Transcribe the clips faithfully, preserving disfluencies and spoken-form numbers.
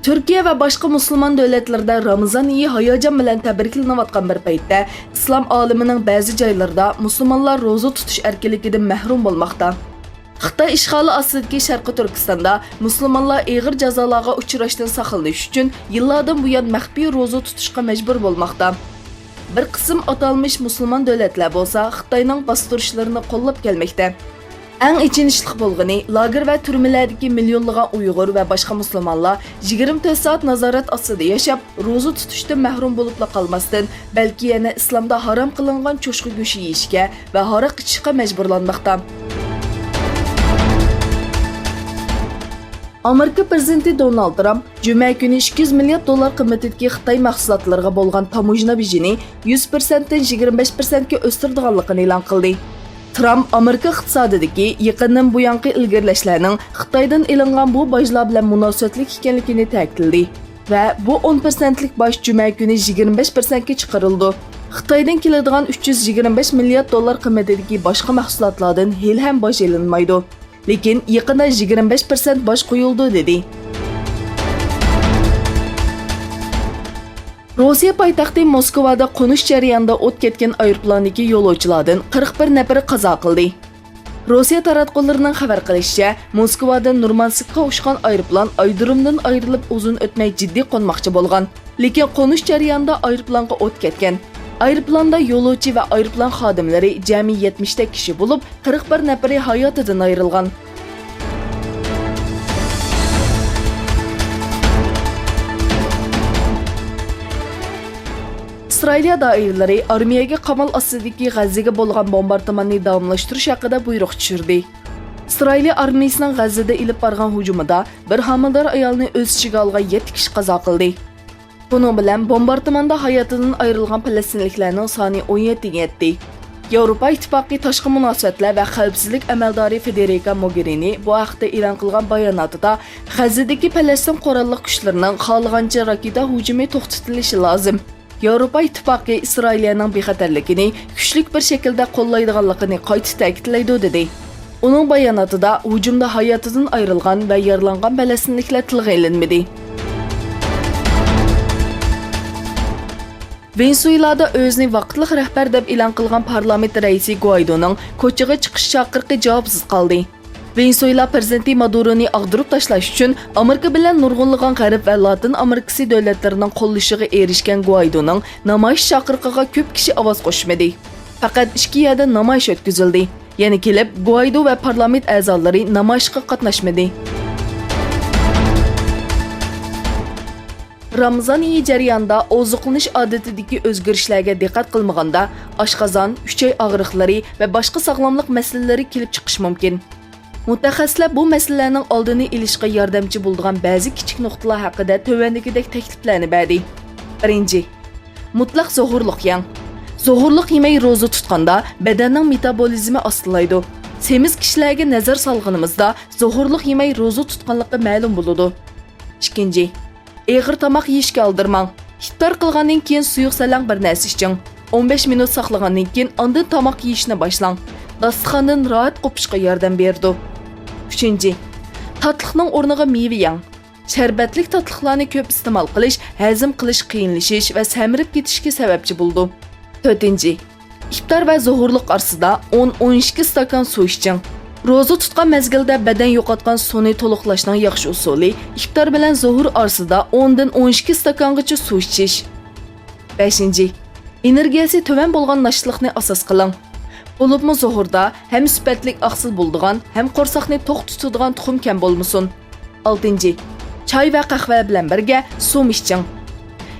تۈركىيە ۋە باشقا مۇسۇلمان دۆلەتلىرىدە رامىزان ئېيى ھاياجان بىلەن تەبرىكلىنىۋاتقان بىر پەيتتە، ئىسلام ئالىمىنىڭ بەزى جايلىرىدا مۇسۇلمانلار روزا تۇتۇش ئەركىنلىكىدىن مەھرۇم بولماقتا. خىتاي ئىشغالى ئاستىدىكى شەرقىي تۈركىستاندا مۇسۇلمانلار ئېغىر جازالارغا ئۇچراشتىن ساقلىنىش ئۈچۈن يىللاردىن بۇيان مەخپىي روزا تۇتۇشقا مەجبۇر بولماقتا. بىر قىسىم ئاتالمىش مۇسۇلمان دۆلەتلەر بولسا خىتاينىڭ باستۇرۇشلىرىنى قوللاپ كەلمەكتە. ئەڭ ئېچىنىشلىق بولغىنى، لاگېر ۋە تۈرمىلەردىكى مىليونلىغان ئۇيغۇر ۋە باشقا مۇسۇلمانلار يىگىرمە تۆت سائەت نازارەت ئاستىدا ياشاپ، روزا تۇتۇشتىن مەھرۇم بولۇپلا قالماستىن، بەلكى يەنە ئىسلامدا ھارام قىلىنغان چوشقا گۆشى يېيىشكە ۋە ھاراق ئىچىشقا مەجبۇرلانماقتا. ئامېرىكا پىرېزىدېنتى دونالد ترامپ جۈمە كۈنى ئىككى يۈز مىليارد دوللار قىممىتىدىكى خىتاي مەھسۇلاتلىرىغا بولغان تاموژنا بېجىنى يۈز پىرسەنتتىن يىگىرمە بەش پىرسەنتكە ئۆستۈرىدىغانلىقىنى ئېلان قىلدى. ترامپ ئامېرىكا ئىقتىسادىدىكى يېقىندىن بۇيانقى ئىلگىرىلەشلەرنىڭ خىتايدىن ئېلىنغان بۇ باجلار بىلەن مۇناسىۋەتلىك ئىكەنلىكىنى تەكىتلىدى ۋە بۇ ئون پىرسەنتلىك باج جۈمە كۈنى يىگىرمە بەش پىرسەنتكە چىقىرىلىدۇ. خىتايدىن كېلىدىغان ئۈچ يۈز يىگىرمە بەش مىليارد دوللار قىممىتىدىكى باشقا مەھسۇلاتلاردىن ھېلىھەم باج ئېلىنمايدۇ. لېكىن يېقىندا يىگىرمە بەش پىرسەنت باج قويۇلىدۇ، دېدى. روسىيە پايتەختى موسكۋادا قونۇش جەريانىدا ئوت كەتكەن ئايروپىلاندىكى يولۇچىلاردىن قىرىق بىر نەپىرى قازا قىلدى. روسىيە تاراتقۇلىرىنىڭ خەۋەر قىلىشىچە، موسكۋادىن نۇرمانسكقا ئۇچقان ئايروپىلان ئايرودرومدىن ئايرىلىپ ئۇزۇن ئۆتمەي جىددىي قونماقچى بولغان. لېكىن قونۇش جەريانىدا ئايروپىلانغا ئوت كەتكەن. ئايروپىلاندا يولۇچى ۋە ئايروپىلان خادىملىرى جەمئىي يەتمىشتەك كىشى بولۇپ، قىرىق بىر نەپىرى ھاياتىدىن ئايرىلغان. ئىسرائىلىيە دائىرىلىرى ئارمىيەگە قامال ئاستىدىكى غەززىگە بولغان بومباردىماننى داۋاملاشتۇرۇش ھەققىدە بۇيرۇق چۈشۈردى. ئىسرائىلىيە ئارمىيىسىنىڭ غەززىدە ئېلىپ بارغان ھۇجۇمىدا بىر ھامىلىدار ئايالنى ئۆز ئىچىگە ئالغان يەتتە كىشى قازا قىلدى. بۇنىڭ بىلەن بومباردىماندا ھاياتىدىن ئايرىلغان پەلەستىنلىكلەرنىڭ سانى ئون يەتتىگە يەتتى. ياۋروپا ئىتتىپاقى تاشقى مۇناسىۋەتلەر ۋە خەۋپسىزلىك ئەمەلدارى فېدېرىكا موگېرىنى بۇ ھەقتە ئېلان قىلغان باياناتىدا، غەززىدىكى پەلەستىن قوراللىق كۈچلىرىنىڭ خالىغانچە راكېتا ھۇجۇمى توختىتىلىشى لازىم. ياۋروپا ئىتتىپاقى ئىسرائىلىيەنىڭ بىخەتەرلىكىنى كۈچلۈك بىر شەكىلدە قوللايدىغانلىقىنى قايتا تەكىتلەيدۇ، دېدى. ئۇنىڭ باياناتىدا ھۇجۇمدا ھاياتىدىن ئايرىلغان ۋە يارىلانغان پەلەستىنلىكلەر تىلغا ئېلىنمىدى. ۋېنېسۇېلادا ئۆزىنى ۋاقىتلىق رەھبەر دەپ ئېلان قىلغان پارلامېنت رەئىسى گۇئايدونىڭ كوچىغا چىقىش چاقىرىقى جاۋابسىز قالدى. ۋېنېسۇېلا پىرېزىدېنتى مادۇرونى ئاغدۇرۇپ تاشلاش ئۈچۈن ئامېرىكا بىلەن نۇرغۇنلىغان غەرب ۋە لاتىن ئامېرىكىسى دۆلەتلىرىنىڭ قوللىشىغا ئېرىشكەن گۇئايدونىڭ نامايىش چاقىرىقىغا كۆپ كىشى ئاۋاز قوشمىدى. پەقەت ئىككى يەردە نامايىش ئۆتكۈزۈلدى. يەنە كېلىپ، گۇئايدو ۋە پارلامېنت ئەزالىرى نامايىشقا قاتناشمىدى. رامىزان ئېيى جەريانىدا ئوزۇقلىنىش ئادىتىدىكى ئۆزگىرىشلەرگە دىققەت قىلمىغاندا، ئاشقازان، ئۈچەي ئاغرىقلىرى ۋە باشقا ساغلاملىق مەسىلىلىرى كېلىپ چىقىشى مۇمكىن. مۇتەخەسسىسلەر بۇ مەسىلىلەرنىڭ ئالدىنى ئېلىشقا ياردەمچى بولىدىغان بەزى كىچىك نۇقتىلار ھەققىدە تۆۋەندىكىدەك تەكلىپلەرنى بەردى. بىرىنچى، مۇتلەق زوھۇرلۇق يەڭ. زوھۇرلۇق يېمەي روزا تۇتقاندا بەدەننىڭ مېتابولىزمى ئاستىلايدۇ. سېمىز كىشىلەرگە نەزەر سالغىنىمىزدا، زوھۇرلۇق يېمەي روزا تۇتقانلىقى مەلۇم بولىدۇ. ئىككىنچى، ئېغىر تاماق يېيىشكە ئالدىرىماڭ. ئىپتار قىلغاندىن كېيىن سۇيۇق سەلەڭ بىر نەرسە ئىچىڭ. ئون بەش مىنۇت ساقلىغاندىن كېيىن ئاندىن تاماق يېيىشنى باشلاڭ. داستىخاندىن راھەت قوپۇشقا ياردەم بېرىدۇ. ئۈچىنچى، تاتلىقنىڭ ئورنىغا مېۋە يەڭ. شەربەتلىك تاتلىقلارنى كۆپ ئىستېمال قىلىش ھەزىم قىلىش قىيىنلىشىش ۋە سەمرىپ كېتىشكە سەۋەبچى بولىدۇ. تۆتىنچى، ئىپتار ۋە زوھۇرلۇق ئارىسىدا ئون، ئون ئىككى ئىستاكان سۇ ئىچىڭ. روزا تۇتقان مەزگىلدە بەدەن يوقاتقان سۇنى تولۇقلاشنىڭ ياخشى ئۇسۇلى ئىپتار بىلەن زوھۇر ئارىسىدا ئوندىن ئون ئىككى ئىستاكانغىچە سۇ ئىچىش. بەشىنچى، ئېنېرگىيەسى تۆۋەن بولغان ناشتىلىقنى ئاساس قىلىڭ. بولۇپمۇ زوھۇردا ھەم سۈپەتلىك ئاقسىل بولىدىغان، ھەم قورساقنى توق تۇتىدىغان تۇخۇم كەم بولمىسۇن. ئالتىنچى، چاي ۋە قەھۋە بىلەن بىرگە سۇمۇ ئىچىڭ.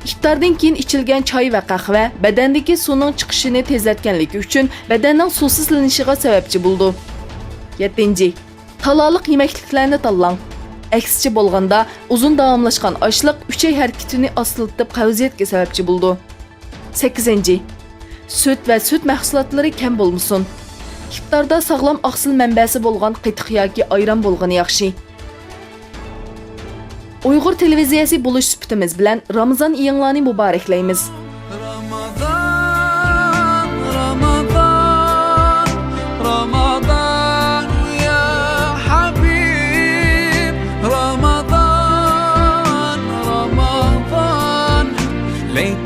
ئىپتاردىن كېيىن ئىچىلگەن چاي ۋە قەھۋە بەدەندىكى سۇنىڭ چىقىشىنى تېزلەتكەنلىكى ئۈچۈن بەدەننىڭ سۇسىزلىنىشىغا سەۋەبچى بولىدۇ. يەتتىنچى، تالالىق يېمەكلىكلەرنى تاللاڭ. ئەكسىچە بولغاندا، ئۇزۇن داۋاملاشقان ئاچلىق ئۈچەي ھەرىكىتىنى ئاستىلىتىپ، قەۋزىيەتكە سەۋەبچى بولىدۇ. سەككىزىنچى، سۈت ۋە سۈت مەھسۇلاتلىرى كەم بولمىسۇن. ئىپتاردا ساغلام ئاقسىل مەنبەسى بولغان قېتىق ياكى ئايران بولغىنى ياخشى. ئۇيغۇر تېلېۋىزىيەسى بولۇش سۈپىتىمىز بىلەن رامىزان ئېيىڭلارنى مۇبارەكلەيمىز. رامازان، رامازان، رامازان يا حبيب، رامازان،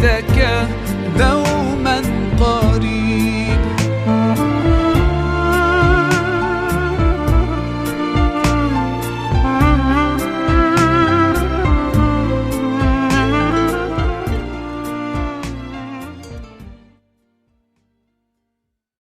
كۆكتەككەن دەۋ